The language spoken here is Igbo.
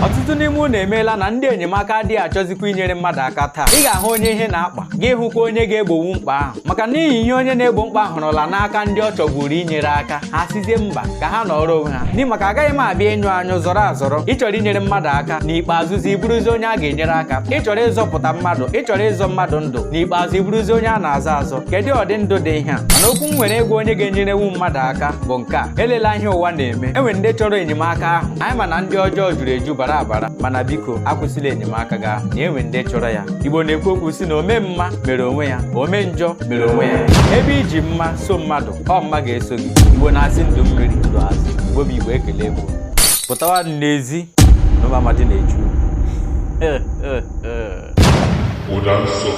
Ọtụtụ n'ime unu emeela na ndị enyemaka adịghị achọzikwa inyere mmadụ aka taa. Ị ga-ahụ onye ihe na-akpa, gị hụkwa onye ga-egbonwu mkpa ahụ, maka n'ihi ihe onye na-egbo mkpa hụrụla n'aka ndị ọ chọgburu inyere aka, ha sizie mba ka ha nọrọ onwe ha n'ihi maka agaghị m abịa ịnyụ anyụ zọrọ azọrọ. Ị chọrọ inyere mmadụ aka, n'ikpeazụzi ị bụrụzi onye a ga-enyere aka. Ị chọrọ ịzọpụta mmadụ, ị chọrọ ịzọ mmadụ ndụ, n'ikpeazụ ị bụrụzi onye a na-azọ azọ. Kedu ọdị ndụ dị ihe a? Mana okwu m nwere ịgwa onye ga-enyerewu mmadụ aka bụ nke a: elela ihe ụwa na-eme. Enwere ndị chọrọ enyemaka ahụ. Anyị ma na ndị ọjọọ juru eju bara abara, mana biko akwụsịla enyemaka gị ahụ na enwe ndị chọrọ ya. Igbo na-ekwu okwu si na ome mma mere onwe ya, ome njọ mere onwe ya. Ebe iji mma so mmadụ, ọ mma ga-eso gị. Igbo na-asị ndụ mmiri, ndụ azụ. Igbo bụ Igbo, ekele egwu. Pụtawa n'ezi na ụmụ amadi na-echu. Ụda nsọ.